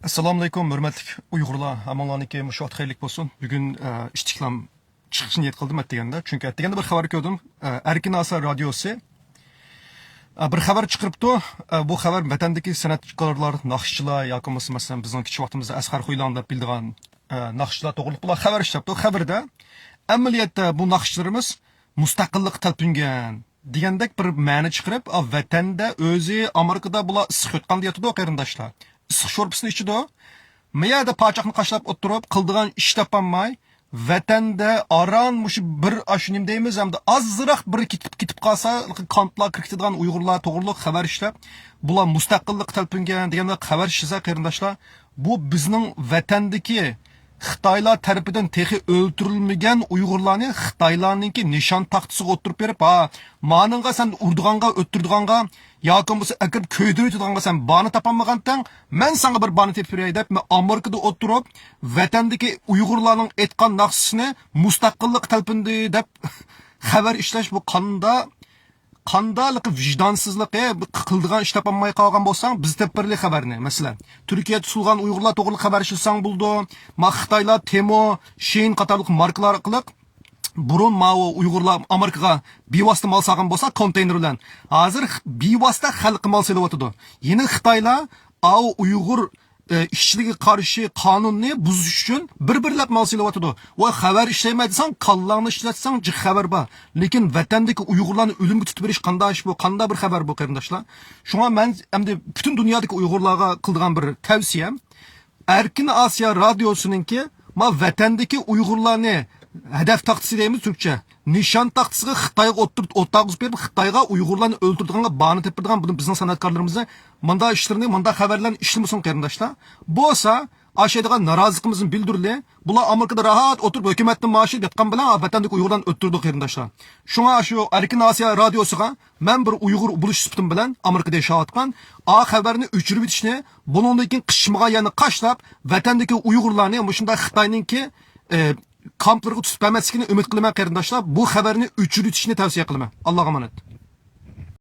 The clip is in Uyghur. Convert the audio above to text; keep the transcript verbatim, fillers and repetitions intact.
ئەسسالامۇئەلەيكۇم، ھۆرمەتلىك ئۇيغۇرلار. ھەممىڭلارنىڭكى مۇشۇ ۋاقىت خەيرلىك بولسۇن. بۈگۈن، ئە، ئىشتىكلام چىقىشنى نىيەت قىلدىم ئەتىگەندە. چۈنكى ئەتىگەندە بىر خەۋەر كۆردۈم. ئە، ئەركىن ئاسىيا رادىيوسى، ئە، بىر خەۋەر چىقىرىپتۇ. ئە، بۇ خەۋەر ۋەتەندىكى سەنئەتكارلار، ناخشىچىلار ياكى بولمىسا، مەسىلەن، بىزنىڭ كىچىك ۋاقتىمىزدا ئەسقەر خويلان دەپ بىلىدىغان، ئە، ناخشىچىلار توغرىلىق بۇلار خەۋەر ئىشلەپتۇ. خەۋىرىدە ئەمەلىيەتتە بۇ ناخشىچىلىرىمىز مۇستەقىللىققا تەلپۈنگەن دېگەندەك بىر مەنە چىقىرىپ، ئا، ۋەتەندە ئۆزى ئامېرىكىدا بۇلار ئىسسىق يوتقاندا ياتىدۇ، قېرىنداشلار. ئىسسىق شورپىسىنى ئىچىدۇ. مەيەردە پاچاقنى قاشلاپ ئولتۇرۇپ، قىلىدىغان ئىش تاپالماي، ۋەتەندە ئاران مۇشۇ بىر ئاشۇ نېمە دەيمىز، ھەمدە ئازراق بىر كېتىپ، كېتىپ قالسا، كامپلارغا كىرىپ كېتىدىغان ئۇيغۇرلار توغرۇلۇق خەۋەر ئىشلەپ، بۇلار مۇستەقىللىققا تەلپۈنگەن دېگەندەك خەۋەر ئىشلىسە، قېرىنداشلار، بۇ بىزنىڭ ۋەتەندىكى خىتايلار تەرىپىدىن تېخى ئۆلتۈرۈلمىگەن ئۇيغۇرلارنى خىتايلارنىڭكى نىشان تاختىسىغا ئولتۇرۇپ بېرىپ، ھا، مانىڭغا سەن ئۇرىدىغانغا، ئۆلتۈرىدىغانغا ياكى بولمىسا ئەكىرىپ كۆيدۈرۈۋېتىدىغانغا سەن باھانە تاپالمىغانتىڭ، مەن ساڭا بىر باھانە تېپىپ بېرەي دەپ، مەن ئامېرىكىدا ئولتۇرۇپ، ۋەتەندىكى ئۇيغۇرلارنىڭ ئېيتقان ناخشىسىنى مۇستەقىللىققا تەلپۈندى دەپ خەۋەر ئىشلەش، بۇ قاندا-، قانداقلىقى، ۋىجدانسىزلىقى، بىر قىلىدىغان ئىش تاپالماي قالغان بولساڭ، بىز تېپىپ بېرىلى خەۋەرنى. مەسىلەن، تۈركىيەدە تۇتۇلغان ئۇيغۇرلار توغرىلىق خەۋەر ئىشلىسەڭ بولىدۇ. ما خىتايلار تېمو، شېيىن قاتارلىق ماركىلار ئارقىلىق بۇرۇن ماۋۇ ئۇيغۇرلار ئامېرىكىغا بىۋاسىتە مال سالغان بولسا، كونتېينېر بىلەن، ھازىر خ-، بىۋاسىتە خەلققە مال سېلىۋاتىدۇ. يەنە خىتايلار ئاۋۇ ئۇيغۇر، ئە، ئىشچىلىكىگە قارشى قانۇننى بۇزۇش ئۈچۈن بىر-بىرلەپ مال سېلىۋاتىدۇ. ۋاي، خەۋەر ئىشلەيمەن دېسەڭ، كاللاڭنى ئىشلەتسەڭ جىق خەۋەر بار. لېكىن ۋەتەندىكى ئۇيغۇرلارنى ئۆلۈمگە تۇتۇپ بېرىش قانداق ئىش بۇ؟ قانداق بىر خەۋەر بۇ، قېرىنداشلار؟ شۇڭا مەن ئەمدى پۈتۈن دۇنيادىكى ئۇيغۇرلارغا قىلىدىغان بىر تەۋسىيەم، ئەركىن ئاسىيا رادىيوسىنىڭكى ما ۋەتەندىكى ئۇيغۇرلارنى ھەدەپ تاختىسى دەيمىز تۈركچە، نىشان تاختىسىغا خىتايغا ئولتۇرت-، ئولتۇرغۇزۇپ بېرىپ، خىتايغا ئۇيغۇرلارنى ئۆلتۈرىدىغانغا باھانە تېپىدىغان بۇنى بىزنىڭ سەنئەتكارلىرىمىزنى مۇنداق ئىشلىرىنى، مۇنداق خەۋەرلەرنى ئىشلىمىسۇن، قېرىنداشلار. بولسا ئاشۇ يەردىغا نارازىلىقىمىزنى بىلدۈرلى. بۇلار ئامېرىكىدا راھەت ئولتۇرۇپ ھۆكۈمەتتىن مائاش ئېلىپ ياتقان بىلەن ۋەتەندىكى ئۇيغۇرلارنى ئۆلتۈرىدۇ، قېرىنداشلار. شۇڭا شۇ ئەركىن ئاسىيا رادىيوسىغا مەن بىر ئۇيغۇر بولۇش سۈپىتىم بىلەن ئامېرىكىدا ياشاۋاتقان ئا خەۋەرنى ئۆچۈرۈۋېتىشنى، بۇنىڭدىن كېيىن قىچىشمىغان يەرنى قاشلاپ، ۋەتەندىكى ئۇيغۇرلارنى مۇشۇنداق خىتاينىڭكى، ئە، كامپلىرىغا تۇتۇپ بەرمەسلىكىنى ئۈمىد قىلىمەن، قېرىنداشلار. بۇ خەۋەرنى ئۆچۈرۈۋېتىشنى تەۋسىيە قىلىمەن. ئاللاغا ئامانەت.